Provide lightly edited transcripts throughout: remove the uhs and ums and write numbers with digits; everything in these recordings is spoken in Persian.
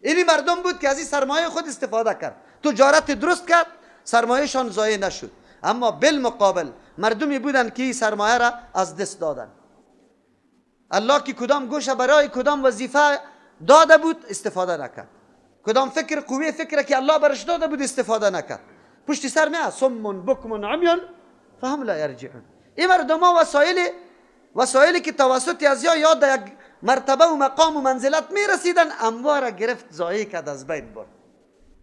اینی مردم بود که از این سرمایه خود استفاده کرد، تجارت درست کرد، سرمایهشان ضایع نشد. اما بالمقابل مردمی بودند که این سرمایه را از دست دادن. الله که کدام گوشه برای کدام وظیفه داده بود استفاده نکرد، کدام فکر قوی فکر که الله برش داده بود استفاده نکرد. پشت سر می صم بکم عمی فهم لا یرجعون. این مردم ها وسایلی که توسط از یا در یک مرتبه و مقام و منزلت می رسیدن، اموار گرفت، ضایع کرد، از بین برد.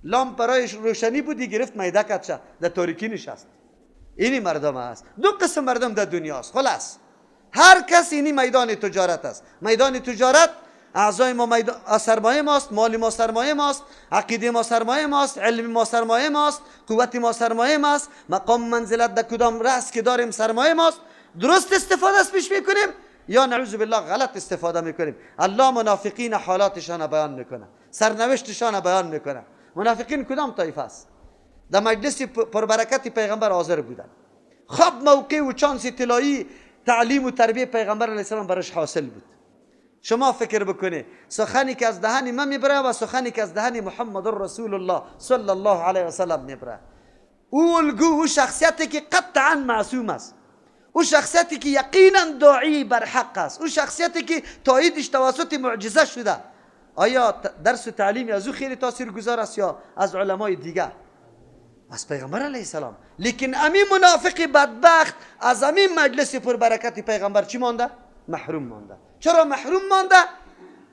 لامپ برای روشنی بودی، گرفت میده کرد، شد در تاریکی نشست. اینی مردم هست. دو قسم مردم در دنیا است. خلاص هر کس اینی میدان تجارت است. میدان تجارت اعضای ما میدان سرمایه ماست، مال ما سرمایه ماست، عقیده ما سرمایه ماست، علم ما سرمایه ماست، قوت ما سرمایه ماست، مقام منزلت در کدام رأس که داریم سرمایه ماست. درست استفاده از پیش میکنیم یا نعوذ بالله غلط استفاده میکنیم. الله منافقین حالاتشان بیان میکنه، سرنوشتشان بیان میکنه. منافقین کدام طایفه است؟ در مجلس پربرکت پیغمبر حاضر بودن. خب موقع و چانس طلایی تعلیم و تربیه پیغمبر علیه السلام برش حاصل بود. شما فکر بکنی سخنی که از دهن من میبره و سخنی که از دهن محمد رسول الله صلی الله علیه و سلم میبره، او الگو، او شخصیتی که قطعا معصوم است، او شخصیتی که یقینا داعی بر حق است، او شخصیتی که تاییدش توسط معجزه شده، آیا درس و تعلیم از او خیلی تاثیرگذار است یا از علمای دیگه؟ از پیغمبر علیه السلام. لیکن امی منافق بدبخت از امی مجلس پربرکت پیغمبر چی مانده؟ محروم مانده. چرا محروم مانده؟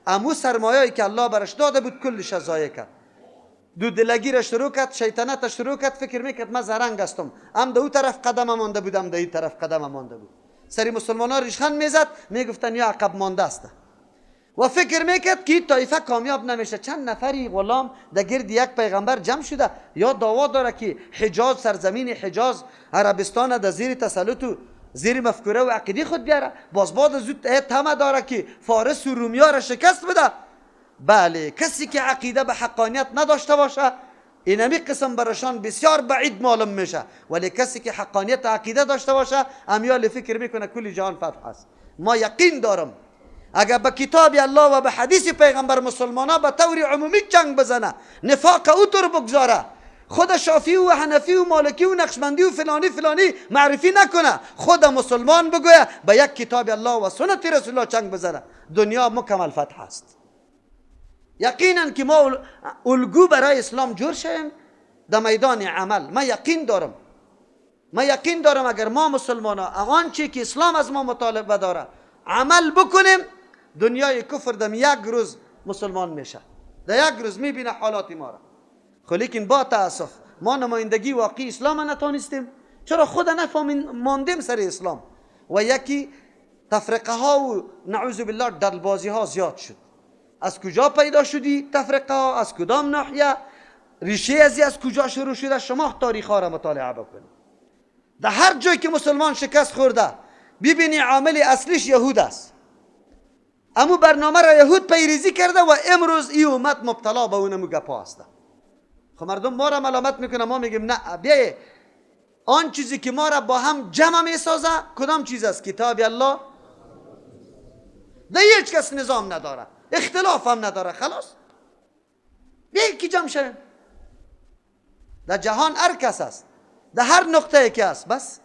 امو سرمایه‌ای که الله برش داده بود کلش ضایع کرد. دو دلگی را شروع کرد، شیطنت شروع کرد، فکر میکرد من زرنگ هستم، هم ده او طرف قدم مانده بود، هم ده این طرف قدم مانده بود. سری مسلمان ها ریشخند میزد، میگفتن یا عقب مانده است. و فکر میکرد که این طایفه کامیاب نمیشه. چند نفری غلام در گرد یک پیغمبر جمع شده یا دعوا داره که حجاز، سرزمین حجاز، عربستان در زیر تسلط و زیر مفکوره و عقیده خود بیاره. باز بعد از او طمع داره که فارس و رومیا را شکست بده. بله، کسی که عقیده به حقانیت نداشته باشه اینمی قسم برشان بسیار بعید معلوم میشه، ولی کسی که حقانیت عقیده داشته باشه امیال فکر میکنه کل جهان فتح است. ما یقین دارم اگر به کتاب الله و به حدیث پیغمبر مسلمان ها به طور عمومی جنگ بزنه، نفاق او طور بگذاره، خود شافعی و حنفی و مالکی و نقشبندی و فلانی فلانی معرفی نکنه، خود مسلمان بگویه به یک کتاب الله و سنت رسول الله چنگ بزنه، دنیا مکمل فتح است. یقینا که ما الگو برای اسلام جور شویم در میدان عمل. من یقین دارم اگر ما مسلمان ها آنچه که اسلام از ما مطالبه داره عمل بکنیم، دنیای کفر دم یک روز مسلمان میشه، در یک روز میبینه حالات ما را. خب لیکن با تاسف ما نمایندگی واقعی اسلام نتانستیم. چرا؟ خود نفهمیم ماندیم سر اسلام و یکی تفرقه ها و نعوذ بالله دلبازی ها زیاد شد. از کجا پیدا شدی تفرقه ها؟ از کدام ناحیه ریشه ازی از کجا شروع شده؟ شما تاریخ ها را مطالعه بکنید. در هر جایی که مسلمان شکست خورده ببینی عامل اصلیش یهود است. امو برنامه را یهود پیریزی کرده و امروز ای امت مبتلا به اونمو گپا است. خب مردم ما را ملامت میکنه، ما میگیم نه، بیایه آن چیزی که ما را با هم جمع میسازه کدام چیز است؟ کتاب الله. ده هیچ کس نظام نداره، اختلاف هم نداره، خلاص بیایی که جمع شویم. در جهان هر کس است، در هر نقطه که است، بس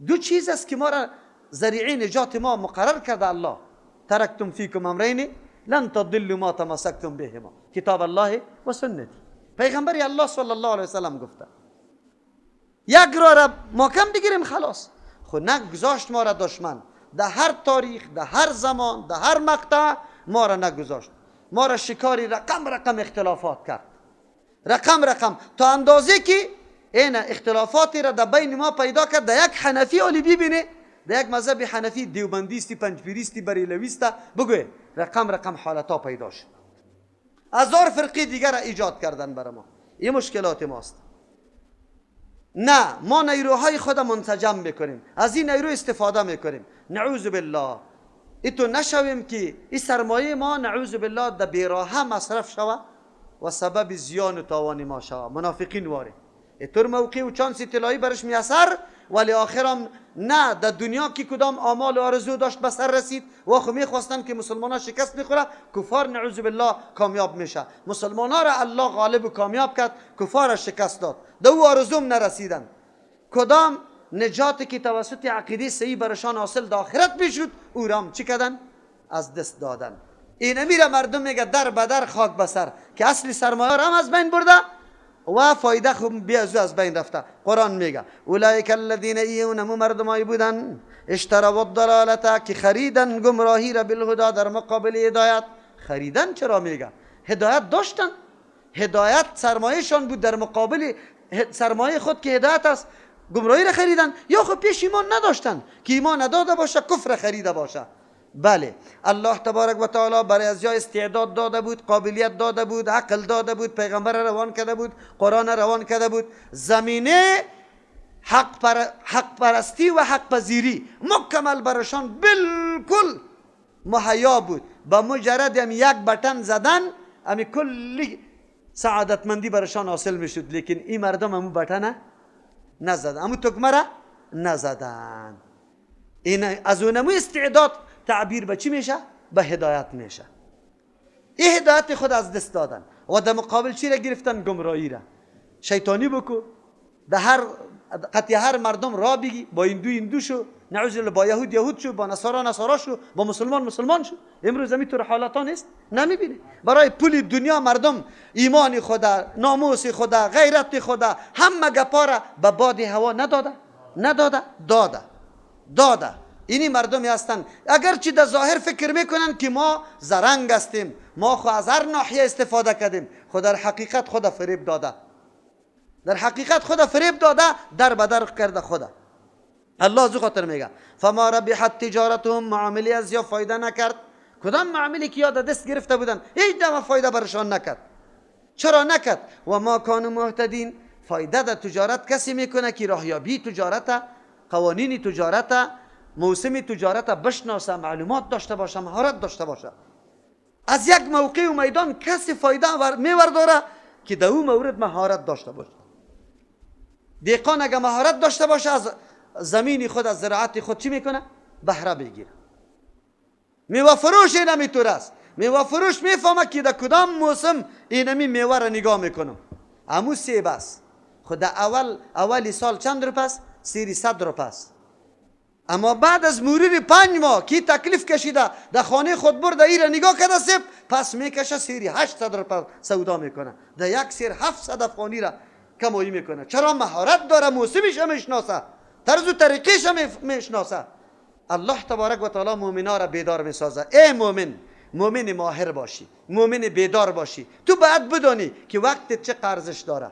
دو چیز است که ما را ذریعه نجات ما مقرر کرده الله: تركت فيكم أمرين لن تضلوا ما تمسكتم بهما کتاب الله و سنتی. پیغمبر الله صلی الله علیه وسلم گفته یک راه را محکم بگیریم، خلاص. خب نگذاشت ما را دشمن، در هر تاریخ، در هر زمان، در هر مقطع ما را نگذاشت، ما را شکاری رقم رقم اختلافات کرد، رقم رقم، تا اندازه که این اختلافاتی را در بین ما پیدا کرد. در یک حنفی علی ببینه، در یک مذهب حنفی، دیوبندیستی، پنجپیریستی، بریلویسته، بگوی رقم رقم حالت ها پیدا شد، هزار فرقی دیگر را ایجاد کردن برای ما. این مشکلات ماست. نه، ما نیروهای خود منسجم میکنیم، از این نیرو استفاده میکنیم. نعوذ بالله ایتو نشویم که این سرمایه ما نعوذ بالله در بیراه مصرف شوه و سبب زیان و تاوان ما شوه. منافقین واره اینطور موقع و چانس طلایی برش میسر ولی آخرم نه در دنیا که کدام آمال و آرزو داشت به سر رسید و خو میخواستن که مسلمان ها شکست میخوره، کفار نعوذ بالله کامیاب میشه. مسلمان ها را الله غالب و کامیاب کرد، کفار را شکست داد، در او آرزوم نرسیدن. کدام نجاتی که توسط عقیده صحیح برشان حاصل در آخرت میشد، او را هم چی کردن؟ از دست دادن. این میره مردم میگه در بدر خاک بسر، که اصل سرمایه را هم از بین برده و فایده خوب بی از از بین رفته. قرآن میگه اولئک الذین، ایونمو مردمایی بودن، اشتروا الضلالة، که خریدن گمراهی را، بالهدی، در مقابل هدایت. خریدن چرا میگه؟ هدایت داشتن، هدایت سرمایهشان بود، در مقابل سرمایه خود که هدایت است گمراهی را خریدن، یا خب پیش ایمان نداشتن که ایمان نداده باشه کفر خریده باشه. بله، الله تبارک و تعالی برای از جای استعداد داده بود، قابلیت داده بود، عقل داده بود، پیغمبر روان کرده بود، قرآن روان کرده بود، زمینه حق پرستی و حق پذیری مکمل برشان بالکل مهیا بود. با مجرد هم یک button زدن امی کلی سعادتمندی برشان حاصل میشد، لیکن این مردم امو button نزدن، امو تکمه را نزدن. این از اونمو استعداد تعبیر به چی میشه؟ به هدایت میشه. این هدایت خود از دست دادن و در مقابل چی را گرفتن؟ گمراهی را. شیطانی بکو، در هر قطع هر مردم را بگی، با هندو هندو شو، نعوذ بالله، با یهود یهود شو، با نصارا نصارا شو، با مسلمان مسلمان شو. امروز طور حالت ها نیست؟ نمیبینی برای پول دنیا مردم ایمان خدا، ناموس خدا، غیرت خدا، همه گپا را به باد هوا نداده؟ نداده؟ داده، داده. اینی مردمی هستند اگرچه در ظاهر فکر میکنن که ما زرنگ هستیم، ما خو از هر ناحیه استفاده کردیم، خود در حقیقت خود فریب داده، در حقیقت خود فریب داده، در بدر کرده خدا. الله از خاطر میگه فما ربحت تجارتهم، معامله از یا فایده نکرد. کدام معامله که یاد دست گرفته بودن هیچ دم فایده برشان نکرد. چرا نکرد؟ و ما کانوا مهتدین. فایده در تجارت کسی میکنه که راهیابی تجارت، قوانین تجارت، موسم تجارت بشناسه، معلومات داشته باشه، مهارت داشته باشه. از یک موقع و میدان کسی فایده میورداره که در او مورد مهارت داشته باشه. دهقان اگه مهارت داشته باشه از زمین خود، از زراعت خود چی میکنه؟ بهره بگیره. میوه فروش اینمی است. میوه فروش میفهمه که در کدام موسم اینمی میوه را نگاه میکنم. امو سیب است. خود اول اولی سال چند روپه است؟ سیری 100 روپه است. اما بعد از مرور 5 ماه کی تکلیف کشیده در خانه خود برده ای را نگاه کرده سیب، پس میکشه سیری 800 روپه سودا میکنه. در یک سیر 700 افغانی را کمایی میکنه. چرا؟ مهارت داره، موسمش هم میشناسه، طرز و طریقش هم میشناسه. الله تبارک و تعالی مؤمنا را بیدار میسازه. ای مؤمن، مؤمن ماهر باشی، مؤمن بیدار باشی. تو باید بدانی که وقت چه ارزش داره.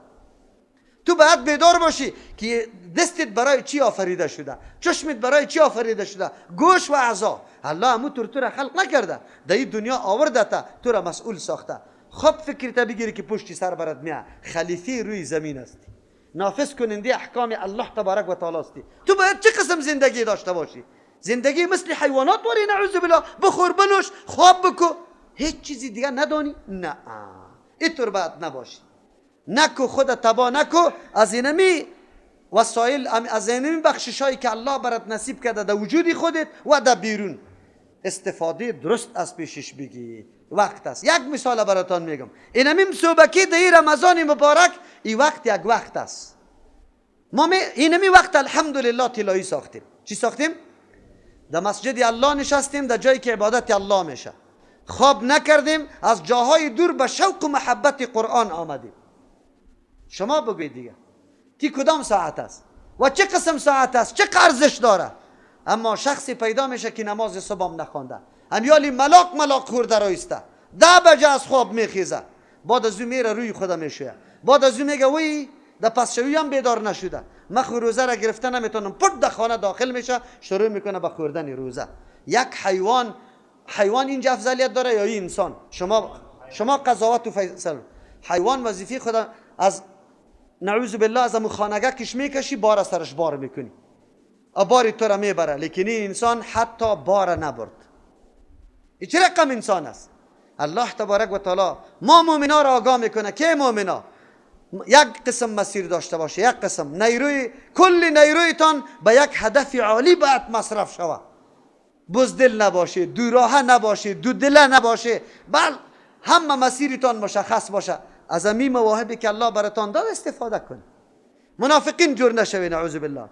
تو باید بیدار باشی که دستت برای چی آفریده شده، چشمت برای چی آفریده شده، گوش و اعضا. الله همو تو را خلق نکرده، در این دنیا آورده تا تو را مسئول ساخته. خب فکر تا بگیری که پشتی سر برات میاد، خلیفه روی زمین هستی، نافذ کننده احکام الله تبارک و تعالی هستی. تو باید چه قسم زندگی داشته باشی؟ زندگی مثل حیوانات واری، نعوذ بالله، بخور، بنوش، خواب بکو، هیچ چیزی دیگه ندانی؟ نه، اینطور باید نباشی. نکو خود تبا نکو. از اینمی وسایل، از اینمی بخشش هایی که الله برات نصیب کرده در وجود خودت و در بیرون، استفاده درست از پیشش بگی. وقت است. یک مثال براتان میگم. اینمی صبحکی در رمضان مبارک، این وقت یک وقت است. ما می اینمی وقت الحمدلله طلایی ساختیم. چی ساختیم؟ در مسجد الله نشستیم، در جایی که عبادت الله میشه. خواب نکردیم، از جاهای دور به شوق و محبت قرآن آمدیم. شما بگوید دیگه کی کدام ساعت است و چه قسم ساعت است، چه ارزش داره؟ اما شخصی پیدا میشه که نماز صبح هم نخوانده، همیالی ملاق ملاق خورده رایسته، 10 بجه از خواب میخیزه، بعد از او میره روی خود میشویه، بعد از او میگه وی در پسشویی هم بیدار نشده، من خو روزه را گرفته نمیتونم. پت در خانه داخل میشه، شروع میکنه به خوردن روزه. یک حیوان، حیوان اینجا افضلیت داره یا این انسان؟ شما قضاوت و فیصل. حیوان وظیفه خود از نعوذ بالله از امو خانگه کش میکشی، بار سرش بار میکنی، باری تو را میبره. لیکن این انسان حتی بار نبرد. این چه رقم انسان است؟ الله تبارک و تعالی ما مؤمنا را آگاه میکنه که مؤمنا یک قسم مسیر داشته باشه، یک قسم نیروی، کل نیرویتان به یک هدف عالی باید مصرف شود. بزدل نباشه، دو راه نباشه، دو دله نباشه، بل همه مسیرتان مشخص باشه. از امی مواهبی که الله براتان داد استفاده کنید. منافقین جور نشوید، نعوذ بالله.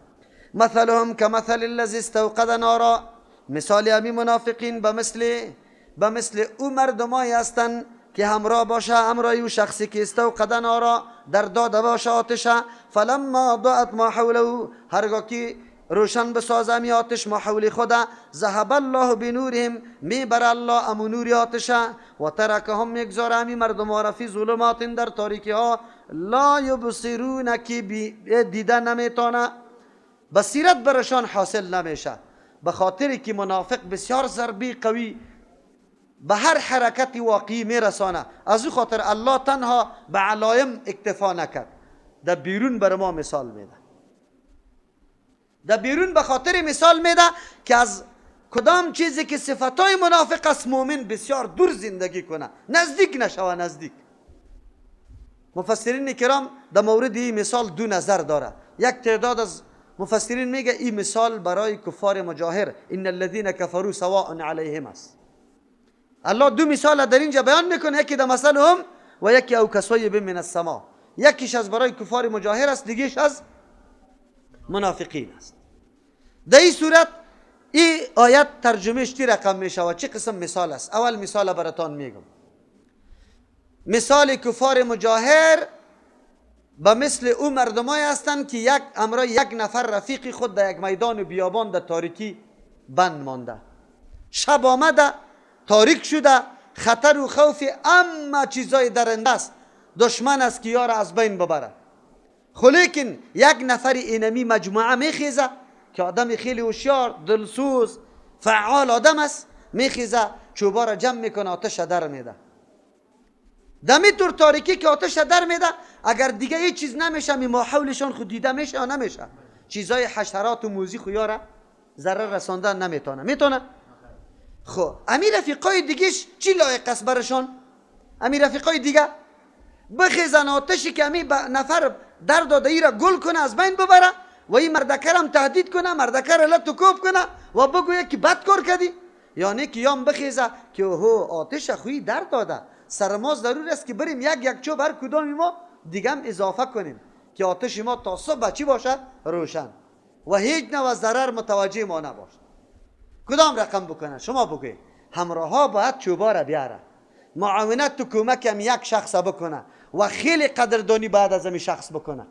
مثلهم كمثل الذي استوقد نارا، مثال امی منافقین به مثل او مردمایی هستند که همراه باشه، همراه او شخصی که استوقد نارا، در داده باشه آتشه. فلما اضاءت ما حوله، هرگاه که روشن بسازه امی آتش ما حول خوده، ذهب الله بنورهم، میبره الله امو نور آتشه، و ترکهم، میگذاره امی مردم را، فی ظلمات، در تاریکی ها، لا یبصرون، که دیده نمیتونه، بصیرت برشان حاصل نمیشه. به خاطر که منافق بسیار ضربه قوی به هر حرکت واقعی میرسانه. از او خاطر الله تنها به علایم اکتفا نکرد، در بیرون بر ما مثال میده. در بیرون به خاطر مثال میده که از کدام چیزی که صفتای منافق است مؤمن بسیار دور زندگی کنه، نزدیک نشوه، نزدیک. مفسرین کرام در مورد این مثال دو نظر داره. یک تعداد از مفسرین میگه این مثال برای کفار مجاهر، ان الذين كفروا سواء علیهم است. الله دو مثال در اینجا بیان میکنه، یکی در مثلهم و یکی او کصیب من السماء. یکیش از برای کفار مجاهر است، دیگهش از منافقین است. در این صورت این آیت ترجمهش چی رقم می شود؟ چه قسم مثال است؟ اول مثال براتان میگم. مثال کفار مجاهر به مثل او مردمای هستند که یک امرای یک نفر رفیقی خود در یک میدان بیابان در تاریکی بند مانده. شب آمده، تاریک شده، خطر و خوف اما چیزای درنده است، دشمن است که یار از بین ببره. خو لیکن یک نفر اینمی مجموعه میخیزه که آدم خیلی هوشیار، دلسوز، فعال آدم است، میخیزه، چوبا را جمع میکنه، آتش در میده. دمی طور تاریکی که آتش در میده، اگر دیگه هیچ چیز نمیشه، می ماحولشان خود دیده میشه یا نمیشه؟ چیزای حشرات و موذی خو یاره ضرر رساندن نمیتونه. میتونه؟ خب امی رفیقای دیگهش چی لایق است برشان؟ امی رفیقای دیگه بخیزن آتشی که امی نفر در داده ای را گل کنه، از بین ببره و این مردکر هم تهدید کنه، مردکر لت و کوب کنه و بگویه که بد کار کردی، یعنی که یام بخیزه که هو آتش خویی در داده، سر ما ضرور است که بریم یک یک چوب هر کدام ما دیگه هم اضافه کنیم که آتش ما تا صبح چی باشه؟ روشن و هیچ نوع ضرر متوجه ما نباشه. کدام رقم بکنه؟ شما بگوید. همراه ها باید چوبا را بیاره، معاونت و کمک هم یک شخص بکنه و خیلی قدردانی بعد از این شخص بکنه،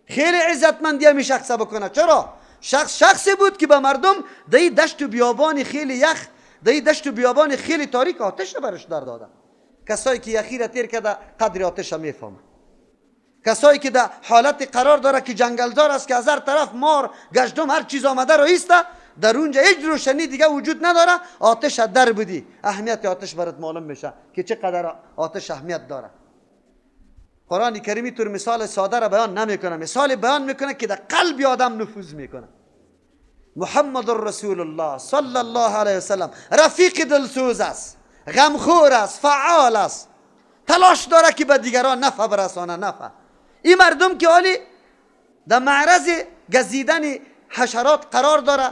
خیلی عزتمندی هم شخص بکنه. چرا؟ شخص شخصی بود که به مردم در دشت و بیابان خیلی یخ، در دشت و بیابان خیلی تاریک آتش برش در داده. کسایی که یخی را تیر کرده قدر آتش میفهمه. کسایی که در حالت قرار داره که جنگلدار است که از هر طرف مار، گژدم، هر چیز آمده رو ایسته، در اونجا هیچ روشنی دیگه وجود نداره، آتش در بودی، اهمیت آتش برات معلوم میشه که چقدر آتش اهمیت داره. قرآن کریمی طور مثال ساده را بیان نمیکنه، مثال بیان میکنه که در قلب آدم نفوذ میکنه. محمد رسول الله صلی الله علیه وسلم رفیق دلسوز است، غمخور است، فعال است، تلاش داره که به دیگران نفع برسانه. نفع این مردم که حالی در معرض گزیدن حشرات قرار داره،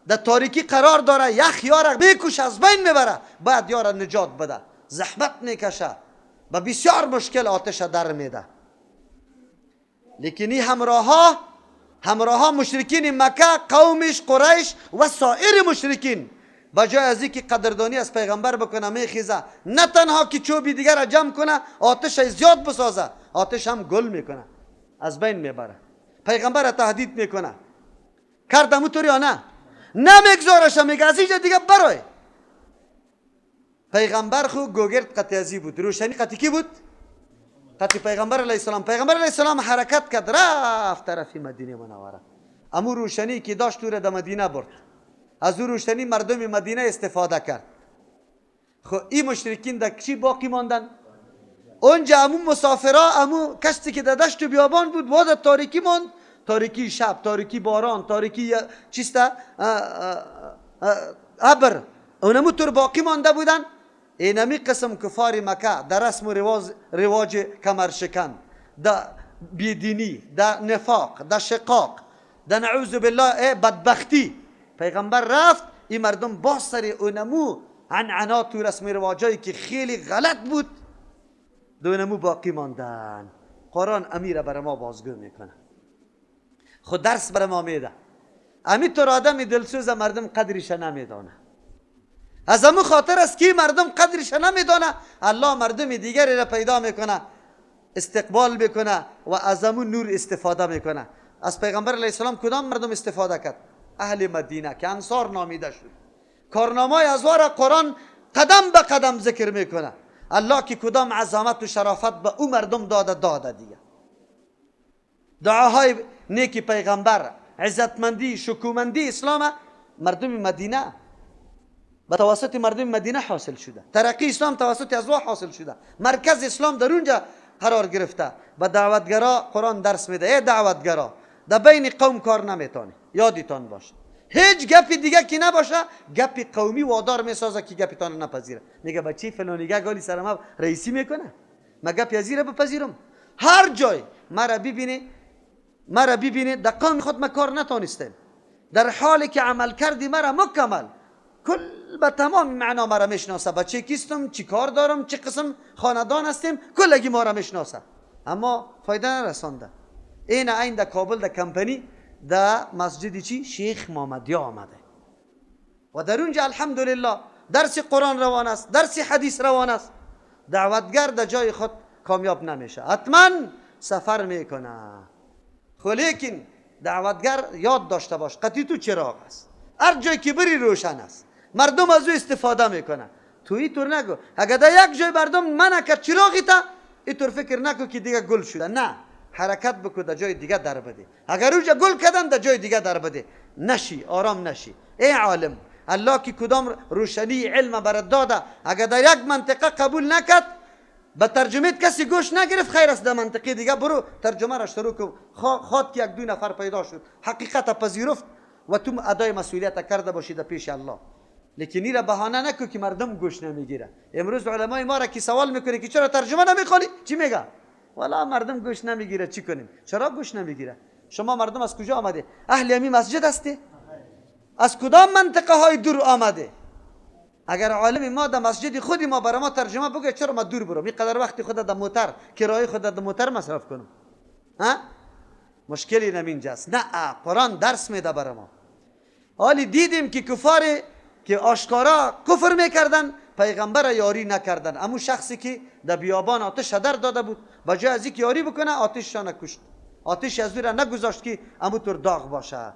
در تاریکی قرار داره، یخ یاره میکشه، از بین میبره، باید یاره نجات بده، زحمت میکشه، با بسیار مشکل آتش در میده. لیکن این همراه ها مشرکین مکه، قومش قریش و سایر مشرکین، بجای از اینکه قدردانی از پیغمبر بکنه، میخیزه نه تنها که چوبی دیگر را جمع کنه، آتش زیاد بسازه، آتش هم گل میکنه، از بین میبره، پیغمبر را تهدید میکنه. کرد همونطور یا نه؟ نمیگذارش، میگه از اینجا دیگه برای. پیغمبر خو گوگرد قطی ازی بود، روشنی قطی کی بود؟ قطی پیغمبر علیه السلام. پیغمبر علیه السلام حرکت کرد، رفت طرف مدینه منوره. امو روشنی که داشت او را در مدینه برد، از او روشنی مردم مدینه استفاده کرد. خب این مشرکین در چی باقی ماندن؟ اونجا امو مسافرا، امو کشتی که در دشت و بیابان بود، باز تاریکی ماند. تاریکی شب، تاریکی باران، تاریکی چیسته، ابر، اونمو طور باقی مانده بودن. اینمی قسم کفار مکه در رسم و رواج کمرشکن، در بیدینی، در نفاق، در شقاق، در نعوذ بالله بدبختی. پیغمبر رفت، این مردم باز سر اونمو عنعنات و رسم رواجایی که خیلی غلط بود دونمو باقی ماندن. قرآن امیر بر ما بازگو میکنه، خود درس بر ما میده. امی طور آدم دلسوز مردم قدرش نمیدانه. از امو خاطر است که مردم قدرش نمیدانه، الله مردم دیگری را پیدا میکنه، استقبال میکنه و از امو نور استفاده میکنه. از پیغمبر علیه السلام کدام مردم استفاده کرد؟ اهل مدینه که انصار نامیده شد. کارنامه از را قرآن قدم به قدم ذکر میکنه. الله که کدام عظمت و شرافت به او مردم داده داده دیگه. دعاهای نیکی پیغمبر، عزتمندی، شکومندی اسلام مردم مدینه به توسط مردم مدینه حاصل شده. ترقی اسلام توسط ازوا حاصل شده. مرکز اسلام در اونجا قرار گرفته. به دعوتگرا قرآن درس میده. ای دعوتگرا، در بین قوم کار نمیتونه، یادتان باشه. هیچ گپی دیگه که نباشه، گپی قومی وادار میسازه که گپتان نپذیره. میگه بچی فلانیگه گالی سر ما رئیسی میکنه، ما گپی از بپذیرم. هر جای مرا ببینی، مرا ببینی در قوم خود ما کار نتانستم، در حالی که عمل کردی مرا مکمل کل به تمام معنا مرا میشناسه، بچه کیستم، چی کار دارم، چه قسم خاندان هستیم، کلگی ما را میشناسه، اما فایده نرسانده. این عین در کابل در کمپنی در مسجد چی شیخ محمدی آمده و در اونجا الحمدلله درس قرآن روان است، درس حدیث روان است. دعوتگر در جای خود کامیاب نمیشه، حتما سفر میکنه. لیکن دعوتگر یاد داشته باش قطعی تو چراغ است، هر جای که بری روشن است، مردم از او استفاده میکنه. تو اینطور نگو اگر در یک جای مردم منع کرد چراغی تا اینطور فکر نکن که دیگه گل شده، نه، حرکت بکن در جای دیگه در بده. اگر اونجا گل کردن در جای دیگه در بده، نشی، آرام نشی. ای عالم، الله که کدام روشنی علم برات داده، اگر در یک منطقه قبول نکرد، به ترجمه کسی گوش نگرفت، خیر است، در منطقه دیگه برو ترجمه را شروع کن. خواد که یک دو نفر پیدا شد حقیقت پذیرفت و تو ادای مسئولیت کرده باشی در پیش الله. لیکن این را بهانه نکن که مردم گوش نمیگیره. امروز علمای ما را که سوال میکنه که چرا ترجمه نمیخوانی، چی میگه؟ والا مردم گوش نمیگیره، چی کنیم؟ چرا گوش نمیگیره؟ شما مردم از کجا آمده؟ اهل امی مسجد هستی؟ از کدام منطقه های دور آمده؟ اگر عالم ما در مسجد خودی ما برای ما ترجمه بگه، چرا ما دور برم؟ اینقدر وقتی خود در موتر، کرایه خود در موتر مصرف کنم؟ ها؟ مشکلی نمینجاست. نه، قرآن درس میده برای ما. حالی دیدیم که کفار که آشکارا کفر میکردن، پیغمبر یاری نکردن. امو شخصی که در بیابان آتش هدر داده بود، با جای از اینکه یاری بکنه آتش کشت، آتش از او را نگذاشت که امو طور داغ باشه،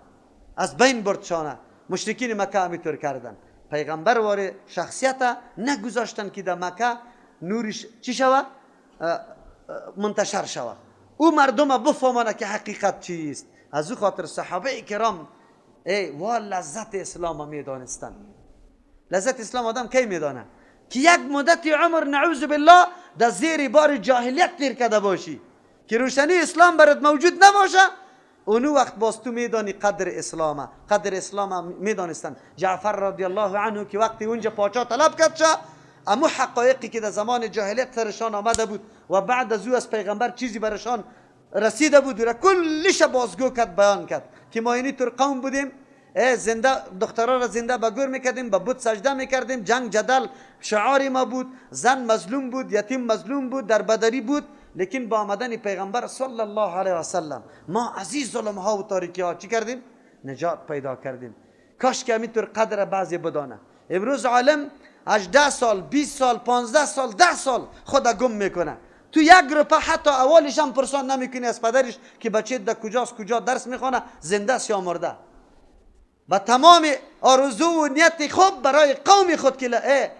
از بین برد شانه. مشرکین مکه همیطور کردن. پیغمبر واره شخصیت نگذاشتن که در مکه نورش چی شوه؟ منتشر شوه، او مردم بفهمانه که حقیقت چیست. از او خاطر صحابه کرام ای وا لذت اسلام میدانستن. لذت اسلام آدم کی میدانه؟ که یک مدت عمر نعوذ بالله در زیر بار جاهلیت تیر کرده باشی، که روشنی اسلام برات موجود نباشه، اونو وقت باز تو میدانی قدر اسلامه. قدر اسلام میدانستن. جعفر رضی الله عنه که وقتی اونجا پاچا طلب کرد چه، امو حقایقی که در زمان جاهلیت سرشان آمده بود و بعد از او از پیغمبر چیزی برشان رسیده بود و کلش بازگو کرد، بیان کرد که ما اینی طور قوم بودیم، زنده دخترها را زنده به گور میکردیم، به بت سجده میکردیم، جنگ جدل شعار ما بود، زن مظلوم بود، یتیم مظلوم بود، در بدری بود. لیکن با آمدن پیغمبر صلی الله علیه و سلم ما از این ظلم ها و تاریکی ها چی کردیم؟ نجات پیدا کردیم. کاش که همینطور قدر بعضی بدانه. امروز عالم 18 سال، 20 سال، 15 سال، 10 سال خود گم میکنه. تو یک روپه حتی اولش هم پرسان نمیکنی از پدرش که بچه در کجاست، کجا درس میخوانه، زنده است یا مرده. و تمام آرزو و نیت خوب برای قوم خود که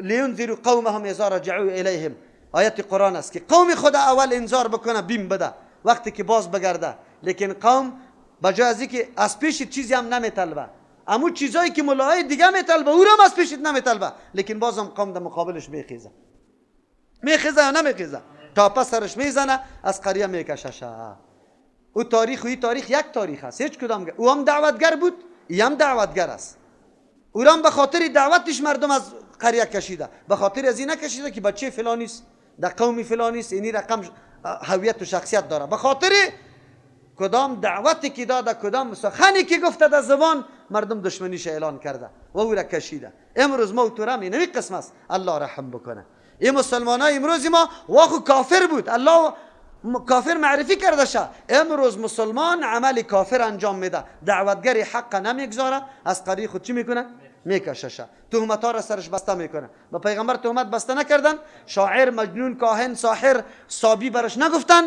لینذروا قومهم اذا رجعوا الیهم، آیت قرآن است که قوم خود اول انذار بکنه، بیم بده وقتی که باز بگرده. لیکن قوم بجای از اینکه از پیش چیزی هم نمیطلبه، امو چیزایی که ملاهای دیگه میطلبه او رو هم از پیشت نمیطلبه، لیکن بازم قوم در مقابلش میخیزه. میخیزه یا نمیخیزه؟ تا پس سرش میزنه، از قریه میکششه. او تاریخ و این تاریخ یک تاریخ است، هیچ کدام. او هم دعوتگر بود، ای هم دعوتگر است. او هم به خاطر دعوتش مردم از قریه کشیده، به خاطر از این نکشیده که بچه فلانی است، در قوم فلانی است، اینی رقم هویت و شخصیت داره. به خاطر کدام دعوتی که داده، کدام سخنی که گفته در زبان، مردم دشمنیش اعلان کرده و او را کشیده. امروز ما و تو را اینمی قسم است. الله رحم بکنه این مسلمان های امروز ما. واخو کافر بود، الله کافر معرفی کرده شه. امروز مسلمان عمل کافر انجام میده، دعوتگر حق نمیگذاره، از قریه خود چی میکنه؟ میکشه شه، تهمت ها را سرش بسته میکنه. به پیغمبر تهمت بسته نکردن، شاعر، مجنون، کاهن، ساحر، صابی برش نگفتن.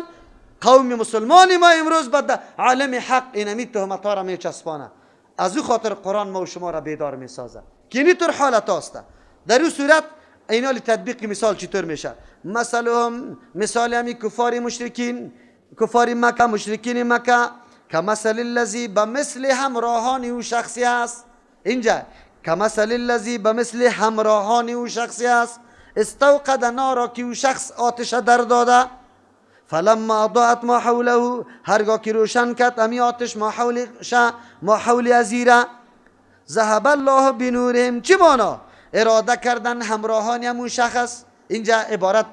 قوم مسلمان ما امروز به عالم حق اینمی تهمت ها را میچسبانه. از او خاطر قرآن ما و شما را بیدار میسازه که اینی طور حالت هاست. در او صورت اینالی تطبیق مثال چطور میشه؟ مثلهم، مثال همی کفار مشرکین، کفار مکه، مشرکین مکه، کمثل الذی، به مثل همراهان او شخصی است. اینجا کمثل الذی، به مثل همراهان او شخصی است، استوقد نارا، که او شخص آتش در داده. فلما اضاءت ما حوله، هرگاه که روشن کرد امی آتش ما حول ما حول ازیره، ذهب الله بنورهم. چی مانا؟ اراده کردن همراهان همون شخص، اینجا عبارت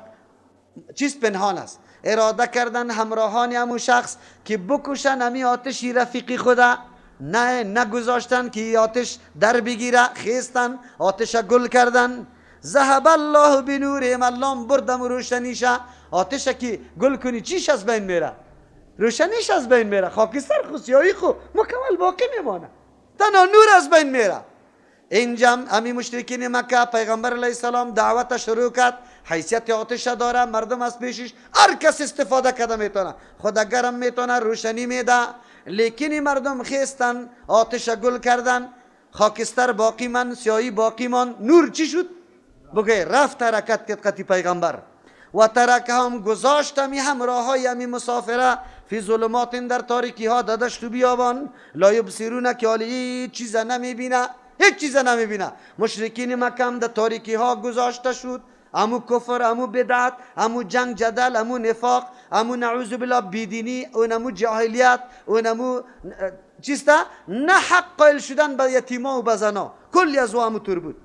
چیز پنهان است، اراده کردن همراهان همون شخص که بکشن امی آتشی رفیقی خوده، نه نگذاشتن که آتش در بگیره، خیستن آتش گل کردن. ذهب الله بنورهم، الله بردم روشنیشه. آتش که گل کنی چیش از بین میره؟ روشنیش از بین میره. خاکستر خو، سیاهی خو مکمل باقی میمانه، تنها نور از بین میره. اینجا امی مشرکین مکه، پیغمبر علیه السلام دعوت شروع کرد، حیثیت آتش داره، مردم از پیشش هر کس استفاده کرده میتونه، خود گرم میتونه، روشنی میده. لیکن مردم خیستن آتش گل کردن، خاکستر باقی من، سیاهی باقی من، نور چی شد؟ بگه رفت، حرکت کرد قطی پیغمبر. و ترکهم، گذاشت امی همراه های امی مسافره، فی ظلمات، در تاریکی ها، د دشت و بیابان، لا یبصرون، که حالی هیچ چیز نمیبینه، هیچ چیز نمیبینه. مشرکین مکه هم در تاریکی ها گذاشته شد. امو کفر، امو بدعت، امو جنگ جدل، امو نفاق، امو نعوذ بالله بیدینی، اونمو جاهلیت، اونمو چیستا نه حق قائل شدن به یتیما و به زنا، کلی از او امو طور بود.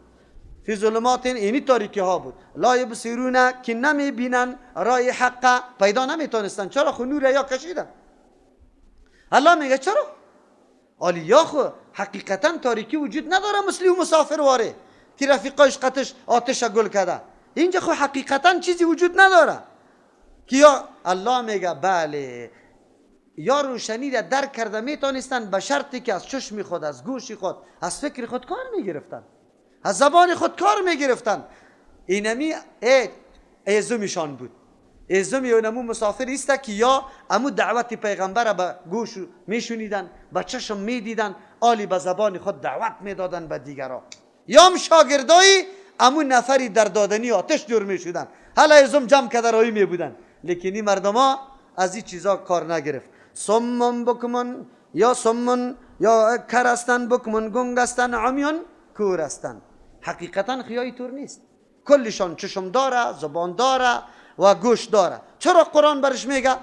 فی ظلمات، اینی تاریکی ها بود. لا یبصرون، که نمی بینن، رای حق پیدا نمیتونستن. چرا؟ خو نور یا کشیدن. الله میگه چرا؟ آلی یا خو حقیقتا تاریکی وجود نداره، مثل او مسافر واره که رفیقاش قطش آتش گل کرده. اینجا خو حقیقتا چیزی وجود نداره که یا الله میگه بله، یا روشنی را درک کرده میتونستن، به شرطی که از چشم خود، از گوش خود، از فکر خود کار میگرفتن، از زبان خود کار میگرفتن. اینمی ایزومیشان بود. ایزومی اونمو مسافر است که یا امو دعوت پیغمبر به گوش میشونیدن، به چشم میدیدن، آلی به زبان خود دعوت میدادن به دیگرا، یا هم شاگردای امو نفری در دادنی آتش جور میشدن، حالا ایزم جمع کده رایی می بودن. لیکن این مردما از این چیزا کار نگرفت. صم بکم، یا صم یا کر هستن، بکم گنگ هستن، عمی کور هستن. حقیقتا خو ای طور نیست. کلشان چشم داره، زبان داره و گوش داره. چرا قرآن برش میگه؟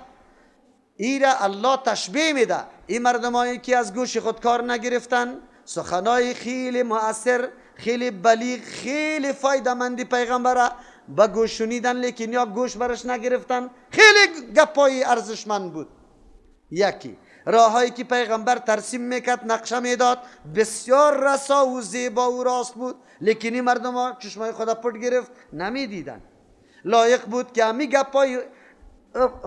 ایره الله تشبیه میده. این مردمایی که از گوش خود کار نگرفتن، سخنای خیلی مؤثر، خیلی بلیغ، خیلی فایده مندی پیغمبره با گوش شنیدن، لیکن یا گوش برش نگرفتن. خیلی گپای ارزشمند بود. یکی راههایی که پیغمبر ترسیم میکرد، نقشه میداد، بسیار رسا و زیبا و راست بود، لیکن این مردم ها چشمای خدا پت گرفت، نمیدیدن. لایق بود که همی گپای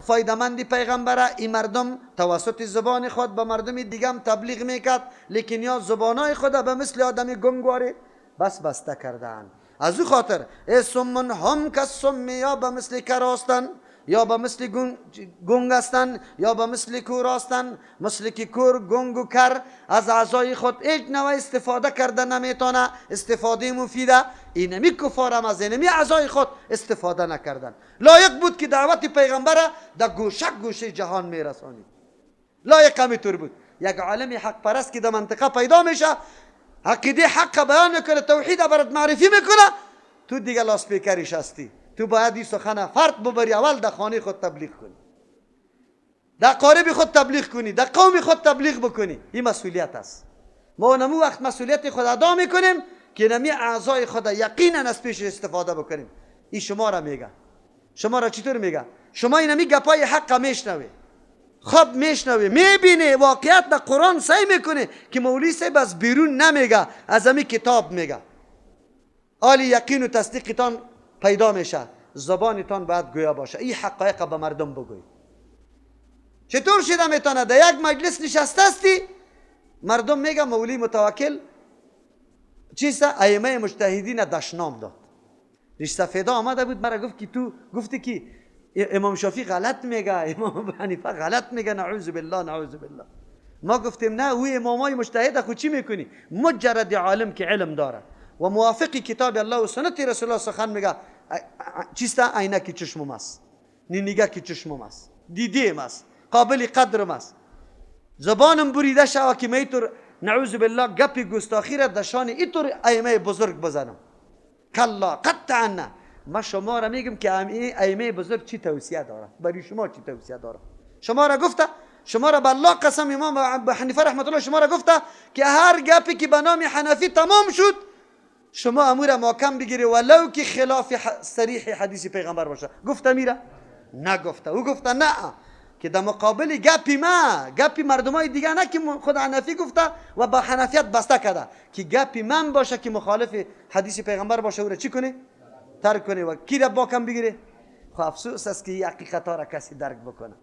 فایدمندی پیغمبره این مردم توسط زبان خود به مردم دیگه هم تبلیغ میکرد، لیکن یا زبانای خود به مثل آدم گنگواری بس بسته کردن. از او خاطر صم هم کالصم، یا به مثل کر هستن، یا به مثل گنگ هستن، یا به مثل کور هستن. مثل که کور، گنگ و کر از اعضای خود هیچ نوع استفاده کرده نمیتونه، استفاده مفیده، اینمی کفارم از اینمی اعضای خود استفاده نکردن. لایق بود که دعوت پیغمبر در گوشه گوشه جهان میرسانید. لایق همیطور بود. یک عالم حق پرست که در منطقه پیدا میشه، عقیده حق بیان میکنه، توحید برات معرفی میکنه، تو دیگه لاسپیکرش هستی. تو باید این سخن فرد ببری، اول در خانه خود تبلیغ کنی، در اقارب خود تبلیغ کنی، در قوم خود تبلیغ بکنی. این مسئولیت است. ما نمو وقت مسئولیت خود ادا میکنیم که نمی اعضای خود یقینا از پیش استفاده بکنیم. این شما را میگه. شما را چطور میگه؟ شما اینمی گپای حق میشنوی، خوب میشنوی، میبینی واقعیت در قرآن سعی میکنه که مولوی صاحب از بیرون نمیگه، از امی کتاب میگه. آلی یقین و تصدیقتان پیدا میشه، زبانتان باید گویا باشه، این حقایق به مردم بگوی. چطور شده میتونه در یک مجلس نشسته هستی، مردم میگه مولوی متوکل چیست ائمه مجتهدین دشنام داد. ریش سفیدا آمده بود مرا گفت که تو گفتی که امام شافعی غلط میگه، امام حنیفه غلط میگه، نعوذ بالله نعوذ بالله. ما گفتیم نه، او امامای مجتهد خو چی میکنی؟ مجرد عالم که علم داره و موافق کتاب الله و سنت رسول الله سخن میگه، چیست؟ عینک چشمم است، نگاه که چشمم است، دیدیم است، قابل قدرم است. زبانم بریده شوه که میتور نعوذ بالله گپی گستاخی را دشان اینطور ائمه بزرگ بزنم. کلا، قطعا نه. ما شما را میگم که ائمه بزرگ چی توصیه داره، برای شما چی توصیه داره. شما را گفته، شما را به الله قسم، امام ابو حنیفه رحمت الله شما را گفته که هر گپی که به نام حنفی تمام شد، شما امور محکم بگیری ولو که خلاف صریح حدیث پیغمبر باشه. گفته میره؟ نگفته. او گفته نه که در مقابل گپی ما، گپی مردمای دیگه نه که خود حنفی گفته و با حنفیت بسته کرده، که گپی من باشه که مخالف حدیث پیغمبر باشه، او را چی کنه؟ ترک کنه و کی را باکم بگیره. خب افسوس است که این حقیقت ها را کسی درک بکنه.